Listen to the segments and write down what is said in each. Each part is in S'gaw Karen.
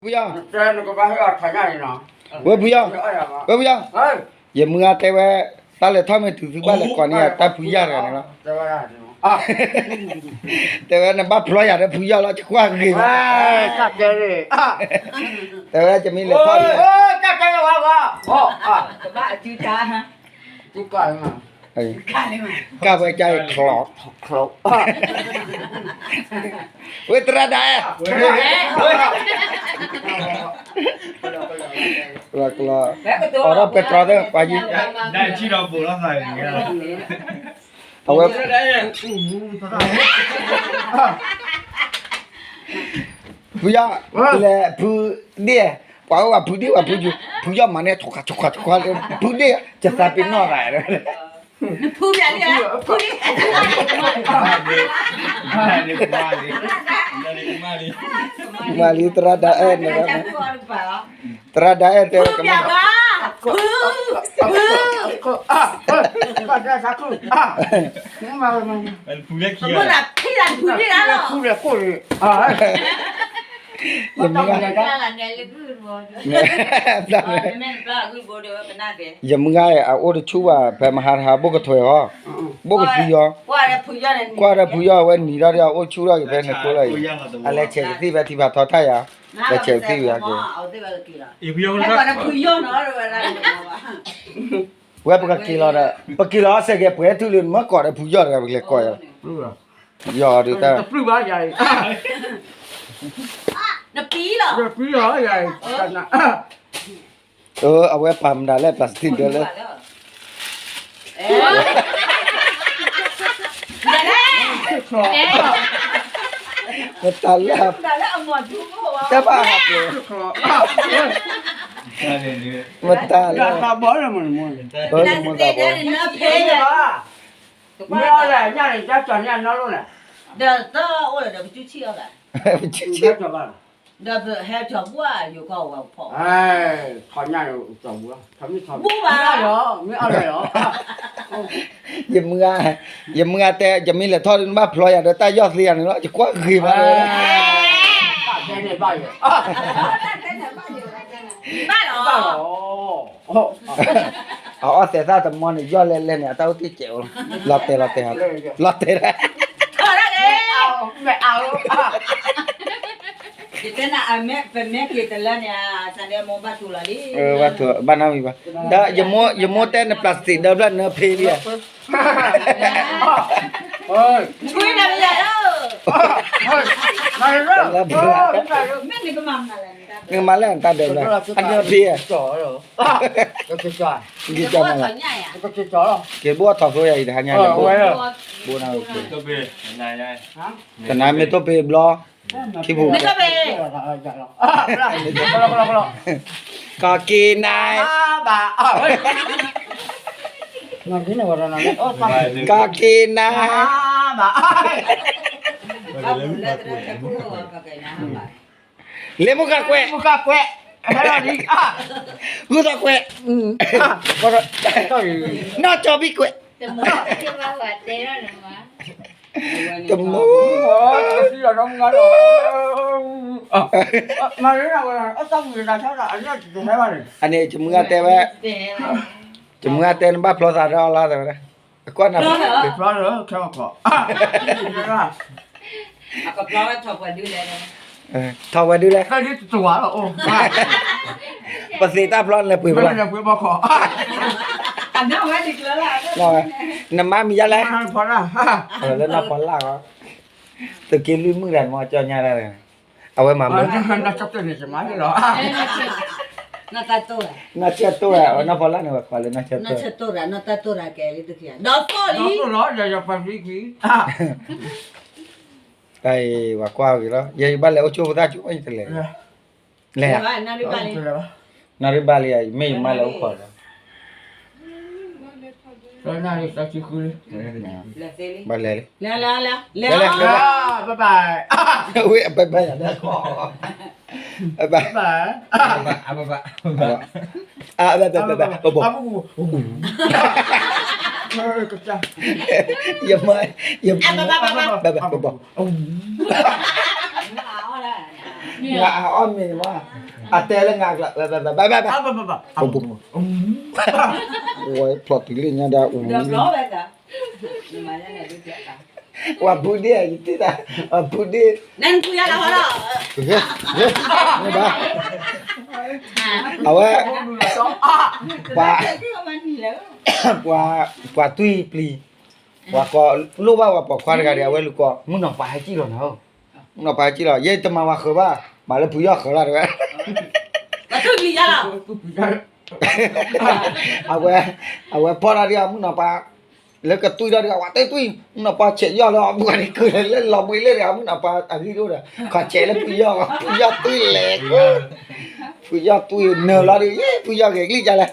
ဖုယီၢ်, ဝဲဖုယီၢ်, ဝဲဖုယီၢ်, ယမုၢ်ဂၤတဲဝဲ, တၢ်လဲၤထီၣ်မ့ၢ်တုၤသုဘၣ်လဲၤကိးန့ၢ်ယၤတၢ်ဖုယီၢ်တဂၤန့ၣ်လီၤ. တဲဝဲနဘၣ်ဖျီယၤဒီးဖုယီၢ်လီၤ ယကွၢ်ဂ့ၤမး, တဲဝဲယမ့ၢ်လဲၤထီၣ်လၢ ကၢ်ဝဲကၢ်အံၤချီ, ဝဲသရၣ်ဒၣ်အဲၣ်, အိးထီၣ်ပဲတြီသ့ၣ်ပှၤယံၤ, အဝဲ ဖုယီၢ်, လဲၤဖုဒ့ၣ်, ပှၤအိၣ်ဝဲဖုဒ့ၣ်ဝဲဖုယီၢ်, ဖုယီၢ်မၤန့ၢ် ဆိခွါဆိခွါဆိခွါ, ဖုဒ့ၣ် ယသးပ့ၤနီၣ်သး, နဖုမၤလံဧါ, ဖုဒ့ၣ်, မၤလံသရၣ်ဒၣ်အဲၣ်န့ၣ် သရၣ်ဒၣ်အဲၣ်တဲဝဲကမၣ်, ဖု, ဖု, ဖု, ဖုဒ့ၣ်လီၤ, ယမုၢ်ဂၤ, ယမုၢ်ဂၤအအိၣ်တဆူၣ်ဘၣ် ဖဲမဟါတဟါ ဘိၣ်ကထွဲအီၤ, ဘိၣ်ကသံအီၤ, ကွၢ်ဒီးဖုယီၢ်ဝဲနံၤထီၣ်ဒီး အအိၣ်ဆူၣ်ထီၣ်က့ၤဖဲန့ၣ်ကျိလီၤအံၤ, အလဲၤဆဲးကသံၣ်ဖဲထံဖးထီတၢ်ယၤ, လဲၤဆဲးကသံၣ်ဖဲက့ၤ ဝဲပကက့ၤလီၤဒီး ပက့ၤလီၤအစဲးကဲ ပှဲၤထူလံ နမ့ၢ်ကိးဒီးဖုယီၢ်တဂၤ ပကလဲၤကိးယၤလီၤ, ယီၢ်ဒုးတၢ်, အဝဲပာ်မတၤလဲၣ် plastic ဒၢလၢ မတၤလဲၣ်, တၢ်ဘၣ်ဟးပှဲၤ, မတၤလဲၣ်, မ့ၢ်အီၣ်လၢညါန့ၣ် တၢ်ကၠီၤန့ၣ်အနီၢ်လိၣ်န့ၣ်, ဒီးသီအိၣ်လၢဒီးပစုဆံၣ်အီၤဘၣ်, ပစုဆံၣ်, ဒီးပဟဲကၠီၤဘှၣ်ယိၤကီၢ်ဝဲဖီ, ထီညါန့ၣ်ကၠီၤဘှၣ်, မ့ၢ်အီၣ်လၢၤလီၤ, ယမုၢ်ဂၤ, ယမုၢ်ဂၤတဲ ယမ့ၢ်လဲၤထီၣ်ဒုး နဘၣ်ဖျီယၤဒီးတၢ်ယီၢ်သ့ယၤန့ၣ်လီၤ ယကွၢ်ဂ့ၤမး, ဘၣ်လီၤ အအီၣ်သဲးသၣ်တမီန့ၣ် ယီၢ်လဲၣ်လဲၣ်န့ၣ် အတၢ်အိၣ်တ့ၢ်ကဲးအိၣ်လီၤ, လီၤတဲာ်လီၤတဲာ်, လီၤတဲာ်, ယတဲနၤ ပမ့ၢ်က့ၤတလၢန့ၣ် ဘၣ်ထူလီၤလံ, ဘၣ်နီတမံၤဘၣ်, ဒီးယမိၢ်တဲန plastic ဒၢဖျၢၣ်နဖ့လံဧါ, နကမၤလၢနတၢ်ဒၢဖျၢၣ် အနၢဖ့ဧါ, က့ၤကၠီမးလီၤ, က့ၤဘိၣ်ထီၣ်သိယၤအံၤတဟါညါန့ၣ်, ဘိၣ်နၤ, တနၤမ့ၢ်တိၢ်ဖ့ဘျီ, ခံပူၤ, ကီၤက့ၤနၤ, ကီၤက့ၤနၤ, လ့မူကကွဲး, ဂုၢ်သီကွဲး, နီၢ်ကၠီဘံကွဲး, တမူ, အန့ၣ် ယမုၢ်ဂၤတဲဝဲ, ယမုၢ်ဂၤတဲနဘၣ်ဖျီသးဒီးအီၤလီၤတဲဝဲ, အကွၢ်နၤ, ထီၣ်ဝဲဒုလဲၣ်, ပသ့တၢ်ဖျီလဲၤပှ့ၤဖဲလဲၣ်, နမါမံၤယါလဲၣ်, လၢနီၢ်ဖီလာ်, သုးက့လွံၢ်မုၣ်တဂၤမ့ၢ်ကၠီညါဒၣ်, အဝဲမၤမုၢ်, နီၢ်ဆၢတိၢ်, နီၢ်ဖီလာ်န့ၣ် ဝဲကိးလၢနီၢ်ဆၢတိၢ်, တၢ်အံၤ ပှၤကွၢ်ဂ့ၤလီၤ, ယဘၣ်လဲၤအိၣ်ဆိးဖိသၣ်ဆိး ယတလဲၤ, လဲၤ, နၣ်ရံၣ်ဘၣ်လံ, မ့ၢ်ယမါလဲၤအိၣ်ခိးလီၤ, ဘၣ်လဲၤလံ, လဲၤလဲၤ, ဝဲအဘၣ်ဘၣ်ယၤ, ဘၣ်ဘၣ်, ဘၣ်ဘၣ်, ယမါ, ယမါ, ဘၣ်ဘၣ်, ဘၣ်ဘၣ်, အအီၣ်မ့ၤန့ၣ်မး, အတဲလၢငါကျါ, ဘဲဘဲဘဲဘဲဘဲ, ဝဲဖျီတုၤလၢညါဒၣ်အူ, ဝဲဖုဒ့ၣ်, ယတံၢ်တၢ်, ဝဲဖုဒ့ၣ်, အဝဲ, ပှၤ, ပှၤ, ပှၤတွံၢ်ပျံၤ, ပှၤကိးလိၣ်ဘၣ်ဝဲပိာ်ခွါတဂၤဒီး အဝဲလူၤကိး မုၢ်နီၢ်ပၤဟဲကံၣ်လီၤနၤဧၢ, မုၢ်နီၢ်ပၤဟဲကံၣ်လီၤ ယဲတမၤဝဲဃၢၤဘၣ်, မၤလၢဖုယီၢ်ဃၢၤလီၤတဝဲ, အဝဲ, အဝဲဖီၣ်ထီၣ်ဒ်အမုၢ်နီၢ်ပၤ, လၢကတွံၢ်ထီၣ်ဒ်အဝဲတဲတွံၢ် မုၢ်နီၢ်ပၤဆဲးယီၢ်လၢအပှၤန့ၣ်ကုၢ်လၢလီၤဘှံးလၢတဂၤ မုၢ်နီၢ်ပၤအဂံၢ်ဒိၣ်ဒီး ခီၣ်ဆဲးလၢဖုယီၢ်, ဖုယီၢ်တွံၢ်လဲၤ, ဖုယီၢ်တွံၢ်နၢၤလီၤဒီး ယဲဖုယီၢ်ဂဲၤကလံၣ်ကလဲၣ်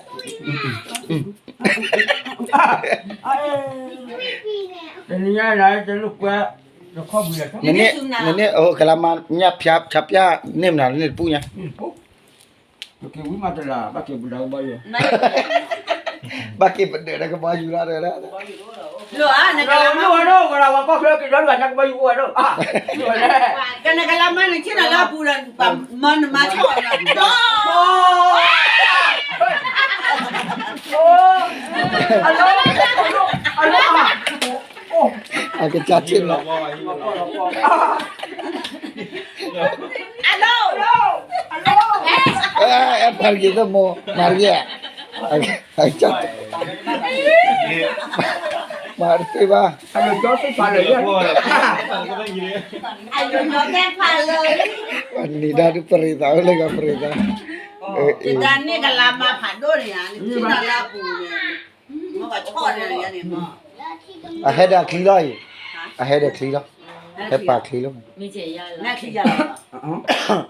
နန့ၣ်, နန့ၣ်အိၣ်ကလါမါညၣ်ဖၠါဖၠါပျၢ်န့ၢ်မနုၤန့ၣ်တပူၤညါ, ဘၣ်က့ၤပဒၢးဒီးကဘီယူၤလီၤ, လၢနကလါမါန့ၣ်ဆ့ၣ်နီၤလၢအပူၤဒီး မၤနမါဆီၣ်, အကစၢ်ဆ့ၣ်နီၤ, အဲ မၤတက့ၢ်သမိး မၤတက့ၢ်, မၤတသ့ဘၣ်, န့ၣ်ဒၣ်ဒုးပရ့သးအိၣ်လၢဂၤပရ့သး, အဟဲဒီးအချံလီၤအံၤ, အဟဲဒီးအချံလီၤ, ဟဲပာ်ချံလီၤ,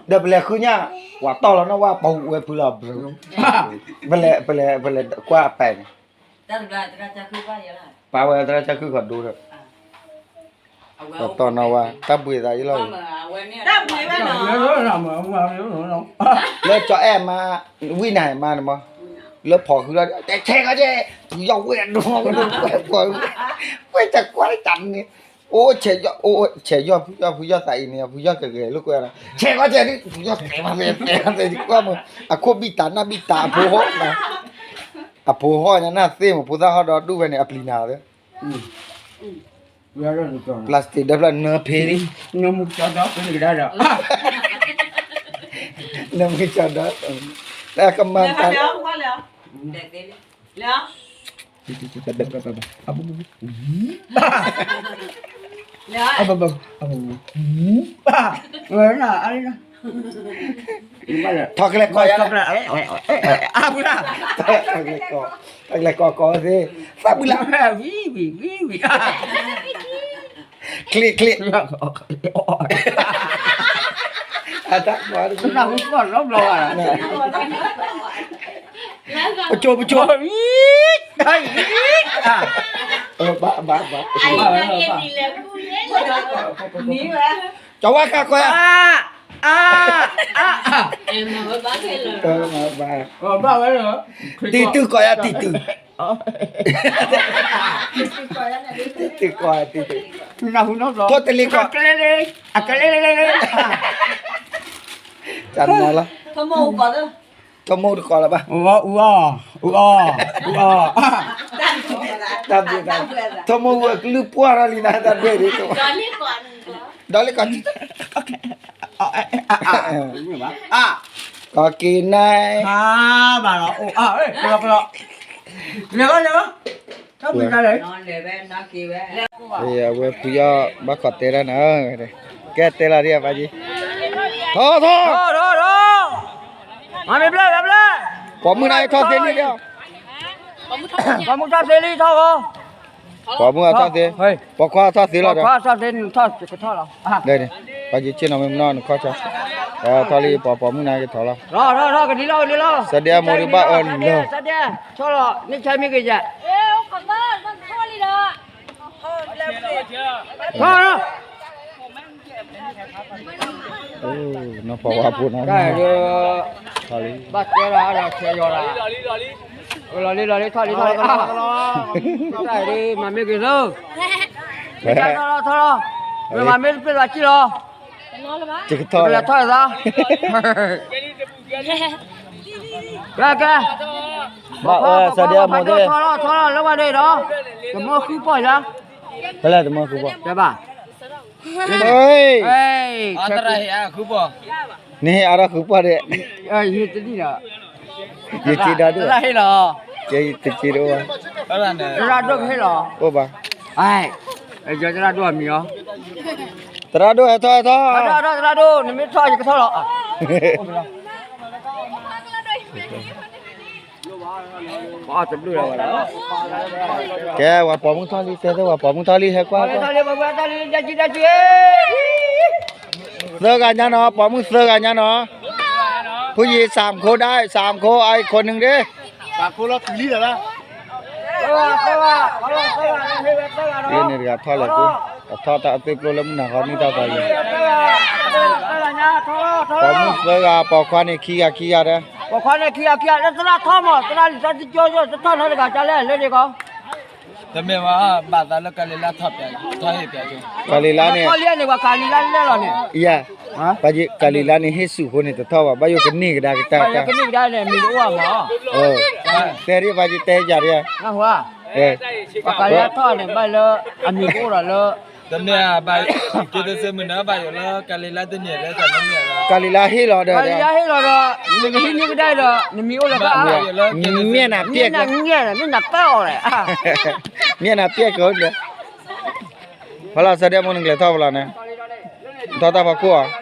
ဒီးပလဲၤဃုညၣ်, ပှၤတီၢ်လီၤနီၢ်ဝဲပူၤဝဲဖုလီၤ, ပလဲၤ, ပလဲၤ, ပလဲၤကွၢ်အပာ်န့ၣ်, ပာ်ဝဲသရၣ်ကၢ်ခုၣ်ခီဒိဒီး ပတီၢ်နီၢ်ဝဲ တၢ်ဘှံးသးအံၤလီၤ, တၢ်ဘှံးဝဲနီၤ, လၢကၠီအဲၣ်မါ, ဝံၣ်နၤမါန့ၣ်မး, လၢဖီၣ်ဃုလီၤ, တဲဆဲးကီးကဲ, ဖုယီၢ်ဝဲဒိၣ်, ဝဲတကွၢ်တၢ်န့ၣ်, အိၣ်ဆဲးယီၢ်, အိၣ်ဆဲးယီၢ်ဖုယီၢ်, ဖုယီၢ်သးအံၤန့ၣ် ဖုယီၢ်ကဂဲၤလိာ်ကွဲဒီး ဆဲးကီးကဲဒ် ဖုယီၢ်တဲမးတဲတဲတဲကွၢ်မး, အခိၣ်ဘံၣ်တၢ်နၢ်ဘံၣ်တၢ်အဖိဟီၣ်, အဖိဟီၣ်ညါနၢ်သ့ၣ်မး ဖိသၣ်ဟီၣ်ဒီးဒူၣ်ဝဲန့ၣ် အပျံၤနၤသ့ plastic ဒီးဖျၢၣ်နၢဖ့လံ, နမုၢ်ကၠီဒီး, နမုၢ်ကၠီဒီး, ကမၤတၢ်, ထီၣ်ကလဲၤကီးယၤ, ထီၣ်ကလဲၤကီး, ထီၣ်ကလဲၤကီးကီးသ့, သးဘုလး, ချ့ချ့, အတၢ်ကွၢ်တဘျီ, ပကၠိပကၠိ, ဘၣ်ဘၣ်ဘၣ်, ကၠီဝါခါကွၢ်, တံၤတုၤကီးယၤတံၤတုၤ, တံၤတုၤကီး, တံၤတုၤ, ထိၣ်တလ့ကီး, အကလဲၤ, တၢ်နၤလီၤ, ထိၣ်မိၢ်တကီးလၢၤဘၣ်, အူအီၣ်, အူအီၣ်, အူအီၣ်, တၢ်ဘှံးသး, ထိၣ်မိၢ်ဝဲကလုၢ်ပှၢ်ထီၣ်လံနၤ တၢ်ဘှံးဒ်သိး, ဒီးလၢကီး ကီးက့ၤနၤ, ဘၣ်လီၤ, ကလီကလီ, လဲၤဘၣ်လဲၤဘၣ်, အဝဲဖုယီၢ်ဘၣ်ခိးတဲဒၣ်နၤ, ကဲတဲလီၤဒ်အပာ်က့ၤ, ထီၣ်ထီၣ်, မၤမ့ၢ်ဘျဲၣ်ဘျဲၣ်, ပိာ်မုၣ်နၤထီၣ်သ့လံ, ပိာ်မုၣ်ထီၣ်သ့လံထီၣ်ဂီၤ ပိာ်မုၣ်အထီၣ်သ့, ပိာ်ခွါအထီၣ်သ့လီၤဒီး, ပိာ်ခွါအထီၣ်သ့နထီၣ်ကထီၣ်လီၤ, ပှၤယဆ့ၣ်နီၤမ့ၢ်မနီၢ်နခီၣ်ဆါ, ထီၣ်လံပိာ်ပိာ်မုၣ်နၤကထီၣ်လီၤ, ထီၣ်ထီၣ်ထီၣ်ကဒံလီၤကဒံလီၤ, စဒဲအမိၢ်ဒုးဘၣ်အၢလၢ, ဆီလီၤ, န့ၣ်ဆါမ့ၢ်ကယၤ, ထီၣ်လီၤ နီၢ်ပှၤဝါဖိန့ၣ်, ဘၣ်တဲလီၤဒီးဆဲးယီၤလီၤ, လီၤလံလီၤလံထီၣ်လံထီၣ်လံ, တၢ်အံၤဒ်မၤမ့ၢ်က့ၤသၢ, ထီၣ်လီၤထီၣ်လီၤ, မ့ၢ်မၤမ့ၢ်တပ့ၢ်လီၤကံၣ်လီၤ, ယကထီၣ်လီၤ, ကဲ, ကဲ, ဘၣ်အၢစီဒံအမိၢ်သ့ၣ်, ထီၣ်လီၤ ထီၣ်လီၤ လၢဝဲဒၣ်ဒီး, တမၢဃုပီၢ်ယၤ, ဖဲလဲၣ်တမၢဃုပီၢ်, ကဲဘၣ်, နဟ့ၣ်အါထီၣ်ဃုပီၢ်ဒီး, ယစ့ဒၣ်ဒိၣ်, တစ့ဒိၣ်, သရၣ်ဒိၣ်ကဟ့ၣ်လီၤ, အိၣ်ဘၣ်, သရၣ်ဒိၣ်အမံၤအီၤ, သရၣ်ဒိၣ်ဟဲထီၣ်ဟဲထီၣ်, သရၣ်ဒိၣ် နမ့ၢ်ထီၣ်ယကထီၣ်လီၤ, ကဲ ပှၤပိာ်မုၣ်ထီၣ်လံ တဲသ့ ပှၤပိာ်မုၣ်ထီၣ်လံ ဟဲကွၢ်ကွၢ်, သၢဂၤညါနီၤ ပိာ်မုၣ်သၢဂၤညါနီၤ, ဖုယံၤ สามคนได้ สามคน เอาอีกคนหนึ่งดิ, လၢန့ၣ်တဂၤထီၣ်လဲၤကူ, အထီၣ်တၢ်အသ့ၣ်ကျိလၢမုၢ်နၤဃီနံၣ်ထီၣ်သီယံၤ, ပိာ်မုၣ်သၢဂၤ ပိာ်ခွါန့ၣ်ခံဂၤခံဂၤဒီး, ပိာ်ခွါန့ၣ်ခံဂၤခံဂၤ လၢသရၣ်ထီၣ်မး သရၣ်လံာ်စီဆှံကၠိ တထီၣ်နီတဂၤ ကလဲၣ် လၢန့ၣ်ကီး တမ့ၢ်ဘၣ်, ဘၣ်သးလၢကၤလံၤလါထီၣ်ပၠး, ထီၣ်ဟ့ၣ်ပၠးကၠိ, ကၤလံၤလါန့ၣ်, ထီၣ်လံန့ၣ် ပှၤကၤလံၤလါလဲၣ်လီၤန့ၣ်, ယၤ, ကၤလံၤလါန့ၣ် ဟ့ၣ်ဆူၣ်ဖိန့ၣ်တထီၣ်ဘၣ်, ဘၣ်ယိၣ်ကန့ၢ်ကဒါကတၢၢ်, ကန့ၢ်ကဒါန့ၣ် မံၤတအိၣ်ဘၣ်မး, တဲဒ်ပှၤကတဲယၤဒ်, ပှၤကၤလံၤလါထီၣ်န့ၣ် ဘၣ်လၢ အမံၤကအိၣ်ဒီးလၢ တမ့ၢ်ဘၣ်, က့ၤတစဲးမုၢ်နၤဘၣ်ယိၣ်လၢ ကၤလံၤလါတန့ၢ်ဒီး ကၤလံၤလါဟ့ၣ်လီၤဒီး, ကၤလံၤလါဟ့ၣ်လီၤဒီး နကဟံးန့ၢ်ကဒါဒီး နမံၤအိၣ်လၢၤဘၣ်, မ့ၢ်နၤပျဲၢ်ကၢ, မ့ၢ်နၤပျဲၢ်အီၤလဲၣ်, မ့ၢ်နၤပျဲၢ်ကၢဒီး, ဖီလီၤ စဲဒဲမိၢ်နကလဲၤထီၣ်ဖီလီၤန့ၣ်, ထီၣ်တၢ်ဖီခိၣ်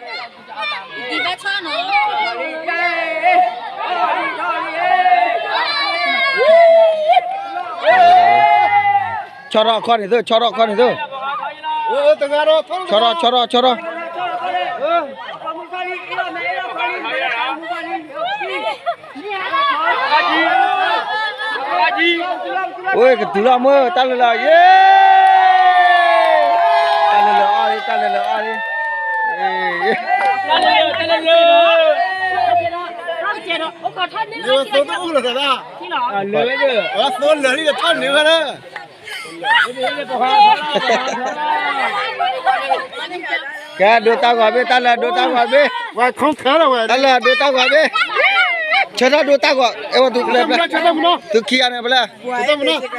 ဧါ ဆီထီၣ်အခီၣ်န့ၣ်သု, ဆီထီၣ်အခီၣ်န့ၣ်သု, ဆီထီၣ်, ဆီထီၣ်, ဆီထီၣ်, အိၣ်ကတုၤလီၤမ့ၢ် တၢ်လၢလၢအီၣ်လံ, တၢ်လၢလၢအီၣ်လံ, တၢ်လၢလၢ, သိလၢလၢ, သိလၢလၢထီၣ်န့ၢ်ဝဲလၢ ကဲ ဒိတၢ်ဂီၤဘ့ၣ်, တၢ်လၢဒိတၢ်ဂီၤဘ့ၣ်, တၢ်လၢဒိတၢ်ဂီၤဘ့ၣ်, ဆၢထၢၣ်ဒိတၢ်ဂီၤ, အဲၣ်ဝဲသုကျဲဖျဲၣ်, သုခံဂၤန့ၣ်ဖဲလဲၣ်, တၢ, ခံ, သၢ, တၢ,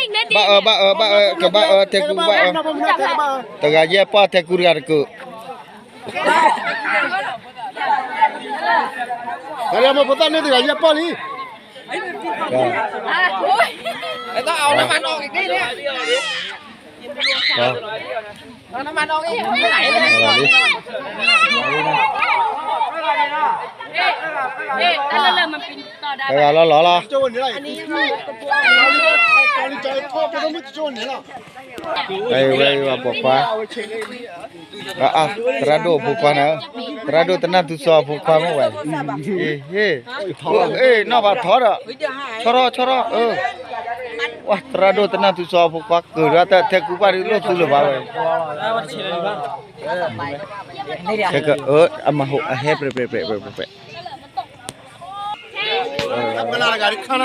ဘၣ်အၢ ဘၣ်အၢ ဘၣ်အၢ ကဘၣ်အၢ ထဲကူဘၣ်အၢ, တဂၤယဲၢ်ပီၢ် ထဲကူတဂၤတကုး တဂၤဖိသၣ်န့ၣ်တဂၤယဲၢ်ပီၢ်လံ. တဂၤလီၤလီၤလီၤ. ဝဲအံၤ ပိာ်ခွါ, သရၣ်ဒိၣ်အဖိခွါန့ၣ်, သရၣ်ဒိၣ်တနၢ်သူစီၤအဖိခွါမ့ၢ်ဝဲ, နီၢ်ဘၣ်ထီဒီး, ဆီထီၣ်ဆီထီၣ်, ဝဲသရၣ်ဒိၣ်တနၢ်သူစီၤအဖိခွါ ကၢၤဒၣ်တၢ်ထဲကူပၣ်ဒ်လိၣ်သူလၢၤဘၣ်ဝဲ, အမၤဟိးအဟဲပြဲးပြဲးပြဲးပြဲးပြဲး ယီၢ်ထီၣ်ဒၣ်တဂၤတဂၤတ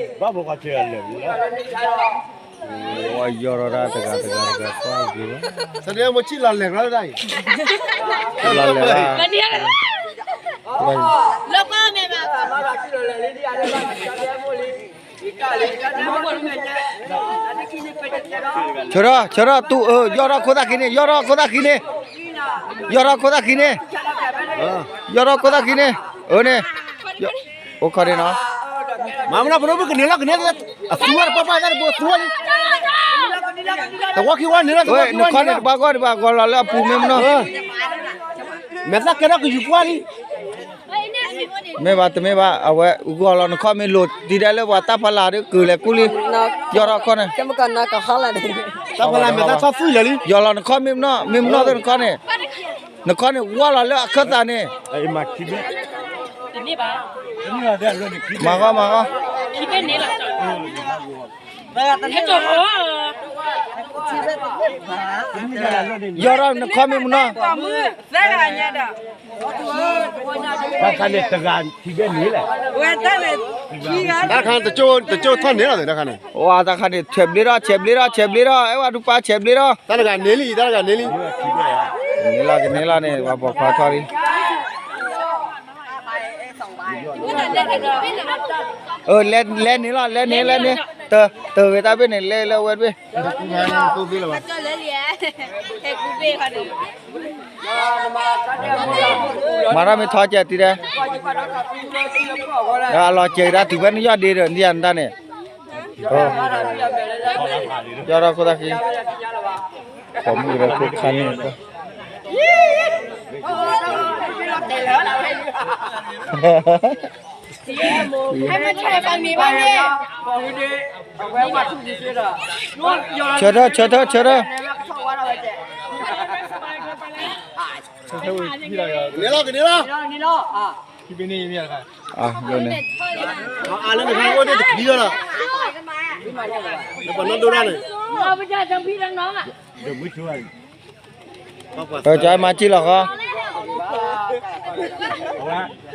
ဂၤ ကွၢ်ဂ့ၤလီၤ, လီၤလဲၤဘၣ်, ဆၢထီၣ် ဆၢထီၣ် တူၢ်အၢ ယီၢ်ထီၣ်ခိၣ်သၣ်ခံန့ၣ် ယီၢ်ထီၣ်ခိၣ်သၣ်ခံန့ၣ်, ယီၢ်ထီၣ်ခိၣ်သၣ်ခံန့ၣ်, ယီၢ်ထီၣ်ခိၣ်သၣ်ခံန့ၣ်, အၢန့ၣ်, အိၣ်ခီဒ့နီၤ, မၤမနုၤ ပဒိၣ်မုၣ်ကန့ၢ်လီၤ ကန့ၢ်, အသူဝဲတပၢ်ပၢ်သၣ်တဘိသူဝဲလံ, တဝီခံဝီန့ၣ်လီၤ, နခီန့ၣ်တဘၣ်ဂီၢ်တဘၣ်ဂီၢ်လီၤလၢအပူၤမ့ၢ်မနီၤ, မဲာ်သၣ်ကဲထီၣ်ကယူၤပှၢ်လံ. မ့ၢ်ဘၣ်တမ့ၢ်ဘၣ် အဝဲဂီၢ်လီၤနခီၣ်မ့ၢ်လိၤဒ်ဒဲးလၢပှၤတၢ်ဖီလာ်ဒီး ကုၤလဲၤကူလံ, ယီၢ်ထီၣ်ခီၣ်န့ၣ်, တၢ်ဖီလာ်မဲာ်သၣ်ထီၣ်သွံၣ်လၢာ်လံ, ယီၢ်လီၤနခီၣ်မ့ၢ်မနီၤ မ့ၢ်မနီၤသ့ၣ်နခီၣ်န့ၣ်, နခီၣ်န့ၣ်ဝီၢ်လီၤလၢအခၢၣ်သးန့ၣ်, မၤဃီမၤဃီ ယီၢ်ထီၣ်နခီမ့ၢ်မနီၤ, တၢ်ခါန့ၣ် တကၠိထီၣ်န့ၣ်လီၤ တၢ်ခါန့ၣ်, ဝဲတၢ်ခါန့ၣ် ဆဲးဘျ့ထီၣ် ဆဲးဘျ့ထီၣ် ဆဲးဘျ့ထီၣ် အဲၣ်ဝဲဒူပၢ် ဆဲးဘျ့ထီၣ်, တၢ်တဂၤန့ၣ်လံ တၢ်တဂၤန့ၣ်လံ, ကန့ၢ်လီၤ ကန့ၢ်လီၤန့ၣ် ပှၤပိာ်ခွါထီၣ်လံ လဲၤန့ၣ်လီၤ လဲၤန့ၣ် လဲၤန့ၣ်, တဂ့ၤတၢ်ဘ့ၣ်န့ၣ် လဲၤလၢဝဲတဘ့ၣ်, မၤတၢ်မ့ၢ်ထီကဲးတံၤဒဲး, ဒီးအလီၤစဲးကဒါတုၤဖဲနယီၢ်ဒ့ဒီး နတၢ်န့ၣ်, ယီၢ်ထီၣ်ခိၣ်သၣ်ခံ, ပိာ်မုၣ်ကဒါခိၣ်ခါန့ၣ် ဆၢထၢၣ် ဆၢထၢၣ် ဆၢထၢၣ်, န့ၣ်လီၤ ကန့ၣ်လီၤ, အါလၢနခါအိၣ်ဒၣ်တခံလီၤ, ပှၤနီၢ်ဒိၣ်ဒၣ်န့ၣ် က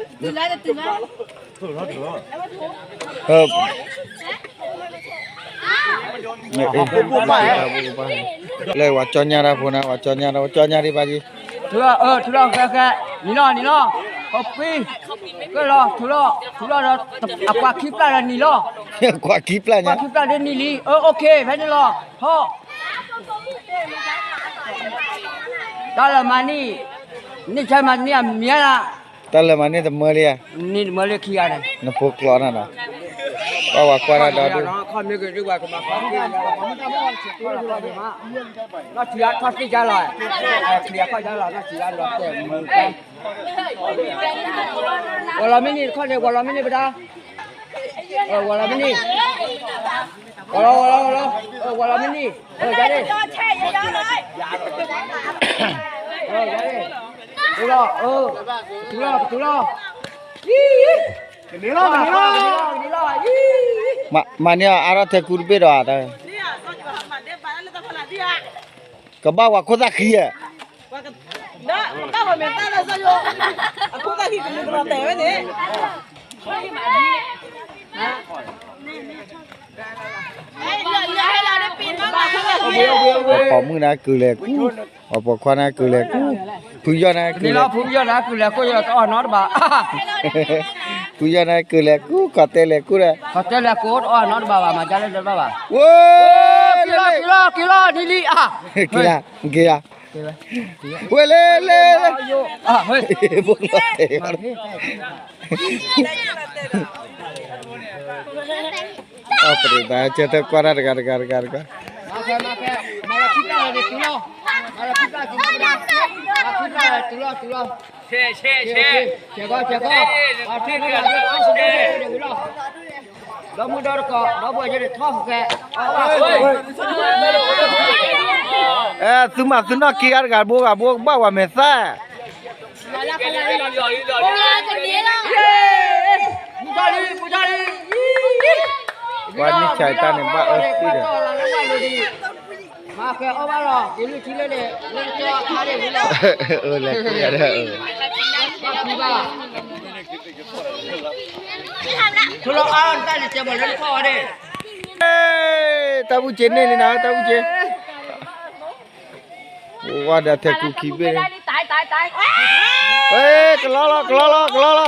မၤစံၣ်လီၤဃီ, လၢဝၤကၠီညါတၢ်ဖိနၤ ဝၤကၠီညါတၢ် ကၠီညါဒံးဘၣ်က့ၤ, ထူလီၤ ထူလီၤ ဃဲ ဃဲ, နံၤလီၤ နံၤလီၤ, ဟိပှံ, ကလီၤ ထူလီၤ ထူလီၤဒီး အကွၢ်ခံပျၢ်ဒီးနံၤလီၤ, ကွၢ်ခံပျၢ်ညါ ကွၢ်ခံပျၢ်ဒီးနံၤလံ, အၢ အိၣ်ခ့ ဖဲန့ၣ်လီၤ, ထီၣ် တၢ်လၢမၤန့ၢ်, န့ၢ်ဆါမၤန့ၢ်အမံၤလၢ, တၢ်လၢမၤန့ၢ်တမၢလံဧါ, န့ၢ်တမၢလံခံဂၤန့ၣ်, နဖိကျိးနၤနီၤ, ဘၣ်ဝၤကွၢ်တၢ်ဒီဒူၣ်, နီၢ်ထံအထီၣ်သ့ၣ်ကါလီၤ, နီၢ်ထံအထီၣ်သ့ၣ်ကါလီၤ, နီၢ်ထံအထီၣ်သ့ၣ်ကါလီၤ, ဝီၤလီၤမ့ၢ်န့ၢ်တခီန့ၣ် ဝီၤလီၤမ့ၢ်န့ၢ်ပဒါ, ဝီၤလီၤမ့ၢ်န့ၢ် ဝီၤလီၤ ဝီၤလီၤ ဝီၤလီၤ, ဝီၤလီၤမ့ၢ်န့ၢ်, ယၤဒ့ၣ်, ယၤဒ့ၣ်, ထူလီၤ, ထူလီၤ, ထူလီၤ, မၤန့ၢ်အီၤ အါထီၣ်ထဲကူတဘ့ၣ်ဒီး, ကဘၣ်ဝၤခိၣ်သၣ်ဃံဧါ, ပှၤပိာ်မုၣ်န့ၣ်ကုာ်လဲၤကူ, ပှၤပိာ်ခွါန့ၣ်ကုာ်လဲၤကူ, ဖုယီၢ်န့ၣ်ကုာ်လဲၤ, ဖုယီၢ်န့ၣ်ကုာ်လဲၤကူ, ဖုယီၢ်န့ၣ်ကုာ်လဲၤကူ, ကီၢ်တဲလဲၤကူဒီး, ကီၢ်တဲလဲၤကူတအီၣ်နီတဘၣ်ဘၣ်, မၤကလဲၣ်တဘၣ်ဘၣ်, ဝဲ, က့ၤလီၤ က့ၤလီၤ က့ၤလီၤ နံၤလံ, က့ၤလီၤ, က့ၤလီၤ, ဝဲလဲၤလဲၤ, ဘိလီၤတဲာ်, အပဒိၣ်ဘၣ် ကၢ်တၢ်ကွၢ်တၢ်တဂၤတဂၤတဂၤတဂၤ, ဆဲးဆဲးဆဲး, ဆဲးကီး ဆဲးကီး, ဒီမုၢ်ဒီတကိး ဒီဘိၣ်ယဲၢ်န့ၣ်ထီၣ်ဃဲ, အဲ သုမၤသုနီၢ်က့ၤဂၤတဂၤဘိဂၤဘိ ကဘၣ်ဝဲမဲာ်သၣ်, ပှၤန့ၢ်ဆါတၢ်န့ၣ် ဘၣ်အၢသံဒီး, မၤဃဲအီၣ်ဘၣ်လီၤ က့ၤလုၢ်ထံလၢန့ၣ် လၢကၠီအါန့ၣ်ဝံၤလီၤ, အၢ လဲၤကွံာ်ယၤဒီး, ဘၣ်ဃုဘၣ်, ထူလီၤအါတၢ်န့ၣ် ကဲမီၤလၢနထီၣ်အီၤန့ၣ်, တၢ်ဘူၣ်စ့န့ၢ်လံနၤ တၢ်ဘူၣ်စ့, ဝါဒီးထဲကူခံဘ့ၣ်, ကလီလီၤ ကလီလီၤ ကလီလီၤ,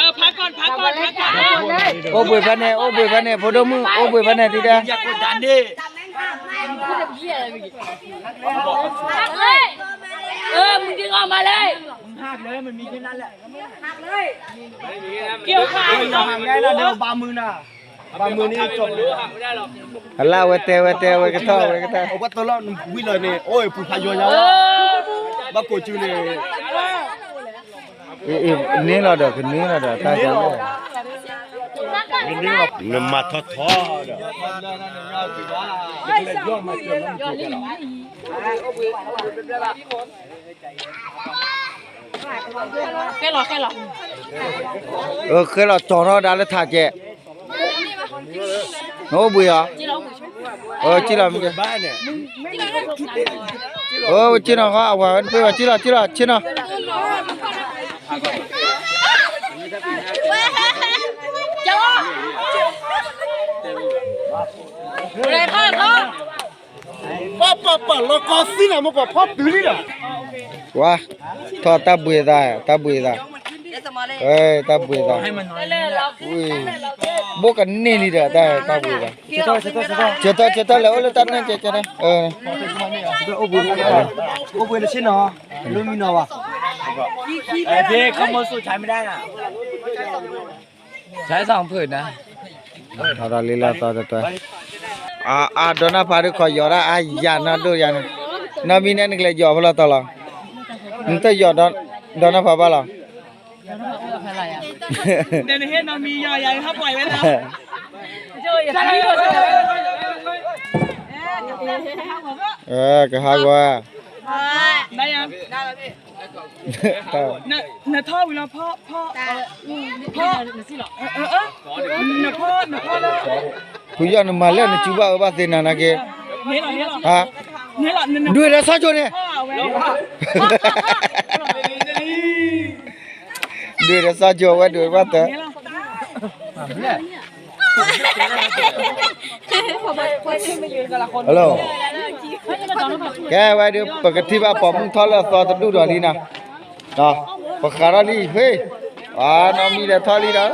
အိၣ်ဘှံးဖဲန့ၣ် အိၣ်ဘှံးဖဲန့ၣ် ဖိဒိၣ်မုၣ် အိၣ်ဘှံးဖဲန့ၣ်သံဒဲ, ဘၣ်မုာ်နၤ, အလၢအဝဲတဲဝဲတဲဝဲကထီၣ်ဝဲကထီၣ်, ဝဲတလီၢ်ဝံၤလီၤန့ၣ် အိၣ်ဖုဖးယိၤညါလီၤ, ဘၣ်ကိးစုန့ၣ်, န့ၢ်လီၤဒီး ကန့ၢ်လီၤဒီး တၢ်ကန့ၢ်လီၤ, နမၤထီၣ်ထီၣ်ဒီး ကဲလီၤ ကဲလီၤ အၢ ကဲလီၤ ကၠီၤထီၣ်ဒၣ်လၢထးကဲး, နအိၣ်ဘှံးဧါ, အၢ ကံၣ်လီၤမ့ၢ်ကဲ, အၢ ကံၣ်နီၤဃီ အဝၤဝဲတပ့ၢ်ဘၣ် ကံၣ်လီၤ ကံၣ်လီၤ ကံၣ်နီၤ ပပပလီၤကီသံနၤမ့ၢ်ပှၤဖီတုၤလံဒီး, ဝါ, ထီၣ်တၢ်ဘှံးသး တၢ်ဘှံးသး, တၢ်ဘှံးသး, ဘိၣ်ကန့ၢ်လံဒီး တၢ်ဘှံးသး, ဆၢထၢၣ် ဆၢထၢၣ် လဲၤအိၣ်လၢတၢ်နၢ်ကဲးကဲး, အိၣ်ဘှံးလၢဆ့ၣ်နီၤ, လိမံနီၤဘၣ်, ဖုးနၤ, အါ ဒီးနၢ်ဖးဒုးခီယီၤဒၣ်အါယၤနီၢ်ဒိၣ်ယၤန့ၣ်, နီၢ်မံန့ၣ် နကလဲၤယီၤဖဲလဲၣ်တီၤလီၤ, နတယီၤဒီးနၢ်ဖးဘၣ်လီၤ, ကဟးဂီၤ နထီၣ်ဝံၤလီၤ ဖီ ဖီ ဖီ နဖီ နဖီလၢ ဖုယီၢ်နမၤလၢနစုဘၣ်အၢဘၣ်သ့နၤနာ်က့, ဟါ, ဒွဲၣ်ဒီးစီၤကိၤန့ၣ်, ဒွဲၣ်ဒီးစီၤကိၤဝဲဒွဲၣ်ဘၣ်တၢ် Hello, ကဲဝဲဒုး ပကထံၣ်ဘၣ်ပိာ်မုၣ်ထီၣ်လၢအသီတဒူၣ်ဒီးလံနၤ, ပဃးထီၣ်လံဖဲ, အနီၢ်မံလဲၤထီၣ်လံ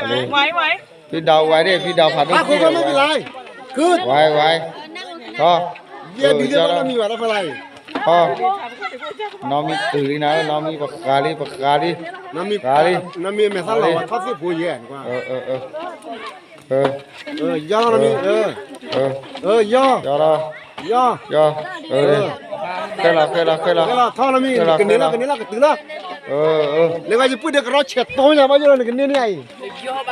ဒီး, ဖံဒီးဝဲဒၣ် ဖံဒီးဖးဒိၣ်, ဝဲ ဝဲ, ထီၣ်, ထီၣ်, နီၢ်မံတုၤလံနၤ, နီၢ်မံပဃးလံ ပဃးလံ, ဃးလံ, ယီၢ်လီၤနီၢ်မံ, ယီၢ်, ယီၢ်, ခဲလီၤ ခဲလီၤ ခဲလီၤ, ထီၣ်နီၢ်မံ, ကန့ၢ်လီၤ ကန့ၢ်လီၤ ကတုၤလီၤ, လၢကယပုၢ်ဒီးကရီဆဲးတီညါဘၣ်ယိၣ်လီၤ နကန့ၢ်န့ၢ်အံၤ ဒုး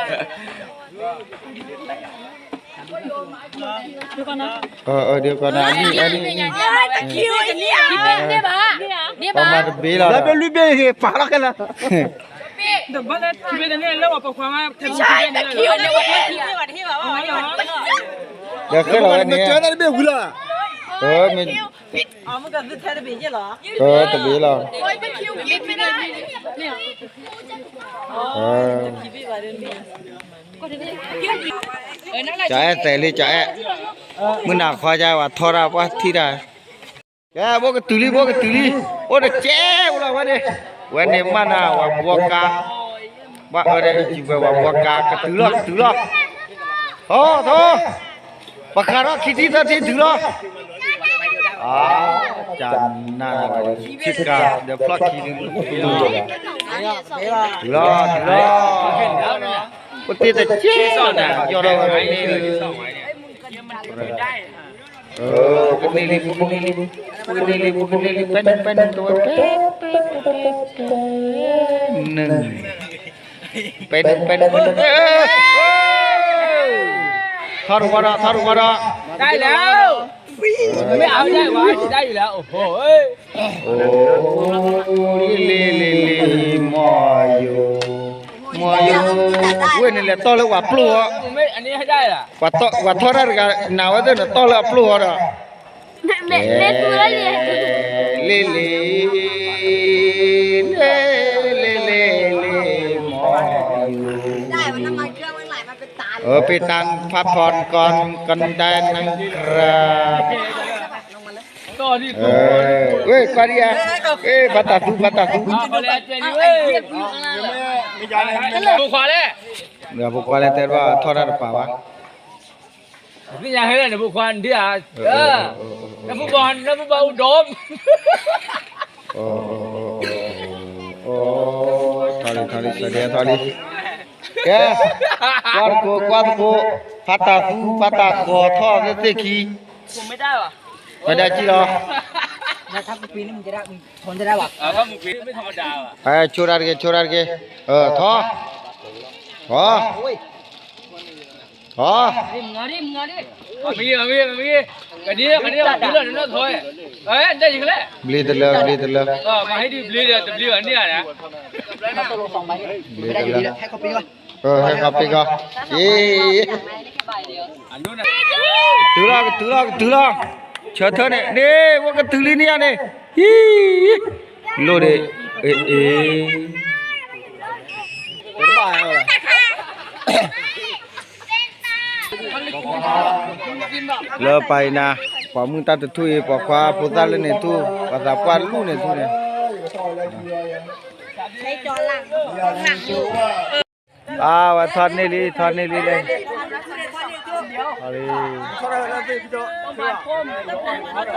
ကီးနၤ အနံၣ်အနံၣ်အနံၣ်, ပမၤတဘ့ၣ်လီၤ, ပလွံၢ်ဘ့ၣ်ပာ်လီၤခဲလၢာ်, ဒီးခဲလီၤဝဲန့ၣ်, တဘ့ၣ်ဝံၤလီၤ, တဘ့ၣ်လီၤ, ကအဲၣ်သဲးလံ ကအဲၣ်, မုၢ်နၤခီကဝဲ ထီၣ်တၢ်ပှၢ်ထံၣ်တၢ်, ကဲ ဘိကတုၤလံ ဘိကတုၤလံ, အိၣ်တကဲဝဲလီၤဝဲန့ၣ်, ဝဲန့ၣ်မးနၤ ဝၤဘှီကါ, ဘၣ်အၢဒီးအံၤဝဲ ဝၤဘှီကါ ကတုၤလီၤ ကတုၤလီၤ, ထီၣ် ထီၣ်, ပဃးထီၣ်ခံထံၣ်သၢထံၣ်တုၤလီၤ, အါ, ကနၣ်ဝဲ ဆ့ကၤ ဒီးဖျီၣ်ခံန့ၣ် တုၤလီၤ တုၤလီၤ, ပတ့တကဲလီၤနၤ ယီၢ်ထီၣ်ဝဲန့ၣ် ပကန့ၢ်လံ ပကန့ၢ်လံ, ပကန့ၢ်လံ ပကန့ၢ်လံ, ပဲနုာ် ပဲနုာ် ပဲနုာ်, ပဲနုာ် ပဲနုာ်, ထီၣ်တဝီဒီး ထီၣ်တဝီဒီး, ได้แล้ว ไม่เอาได้วะ ได้อยู่แล้ว โอ้โห လံၤလံၤလံၤလံၤ မီၢ်ယိၤ မီၢ်ယိၤ, ဝဲန့ၣ်လဲၤတီၢ်လၢဝၤပျိၢ်အီၤ, ဝၤထီၣ်တၢ်တဂၤ နၤဝဲသ့ၣ်နတီၢ်လၢအပျိၢ်အီၤဒီး လံၤလံၤ လံၤလံၤလံၤ မီၢ်ယိၤ, အၢ ပ့ၤတၢ်ဖးဖီၣ်ကီၢ် ကၢၢ်ဒဲးနၢ်ကြၢး, ဝဲ ကွၢ်ဒံးဧါ, ဖးတၢ်သူ ဖးတၢ်သူ, ဖိခွါလဲၣ်, ဖိခွါလဲၣ် တဲဘၣ်ထီၣ်တၢ်တပာ်ဘၣ်, သ့ၣ်ညါဟဲလၢနဖိခွါဒံးဧါ, နဖိခွါ နဖိခွါအိၣ်ဒီး ထီၣ်လံ ထီၣ်လံ စဒဲထီၣ်လံ, ကဲ, ကွၢ်သကိး ကွၢ်သကိး, ဖးတၢ်သူ ဖးတၢ်ဃီၤထီၣ်သ့ၣ်ခံ, ပဒၣ်ကံၣ်လီၤ, ဆိတၢ်တက့ၢ် ဆိတၢ်တက့ၢ်, ထီၣ်, ထီၣ်. မ့ၢ်ဂ့ၤ မ့ၢ်ဂ့ၤ မ့ၢ်ဂ့ၤ ကန့ၣ် ကန့ၣ် ဘျ့လီၤန့ၣ်နီၢ်ထီ အဲ ဒ်ယကလဲၣ် ဘျ့တလၢ ဘျ့တလၢ မၤဟ့ၣ်ဒုးဘျ့ဒီး တဘျ့ဘၣ်န့ၣ်ဧါ ဘျ့တလၢ ဟဲခီပ့ၤကီး ဟဲခီပ့ၤကီး ကတုၤလီၤ ကတုၤလီၤ ကတုၤလီၤ ဆၢထၢၣ်န့ၣ် န့ၣ် ဝဲကတုၤလံန့ၣ်ဧါန့ၣ် ဟံ လိၣ်ဒံး အ့ အ့ လၢပၢ်အံၤနၤ ပှၤမုၢ်တၢ်တထူၣ်အံၤ ပှၤခွါဖိသၣ်လၢန့ၣ်ထူၣ် ပှၤသးပှၢ်လူၢ်န့ၣ်ထူၣ်န့ၣ် အါ ဝဲထီၣ်န့ၢ်လံ ထီၣ်န့ၢ်လံလဲၣ်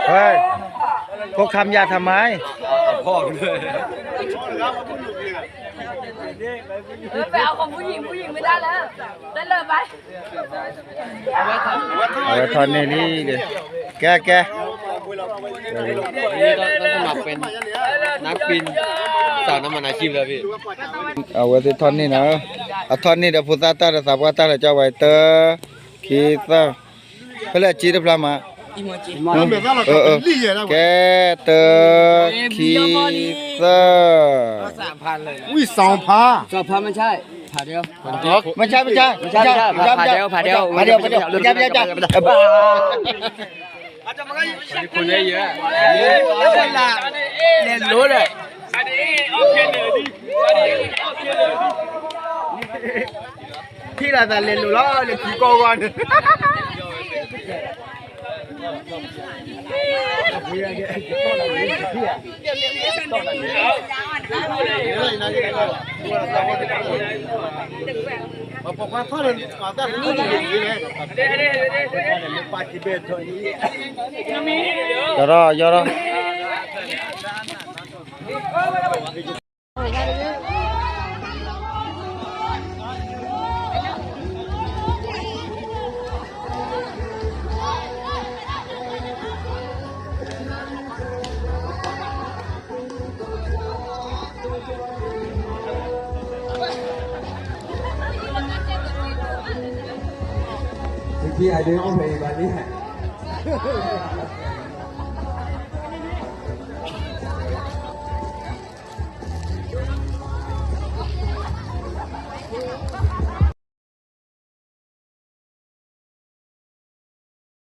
เฮ้ย พวกทำยาทำไม เออ ไปเอาของผู้หญิง ผู้หญิงไม่ได้แล้ว ได้เลยไป အဝဲထီၣ်န့ၢ်လံ ကဲ ကဲ นี่ก็ต้องสมัครเป็นนักบินสาวน้ำมันอาชีพแล้วพี่ အဝဲသ့ၣ်ထီၣ်န့ၢ်နၤ အထီၣ်န့ၢ်ဒီးဖိသၣ်တၢ်ဒီးသးပှၢ်တၢ်လၢကၠီဝဲတၢ ခံ သၢ ဖဲလဲၣ်က့တဖျါမး ကဲ တၢ ခံ သၢ ဝံၣ်စီၤဖါ စီၤဖါမ့ၢ်ဆါ ဖါဒဲ မ့ၢ်ဆါ မ့ၢ်ဆါ မ့ၢ်ဆါ ဖါဒဲ ဖါဒဲ ဖါဒဲ ဖါဒဲ လဲၤလိၤလဲၣ် ထံၣ်လီၤသးလဲၤလိၤလီၤ လၢခံကီၢ်ဂီၢ်န့ၣ် ယီၤထီၣ် ယီၤထီၣ်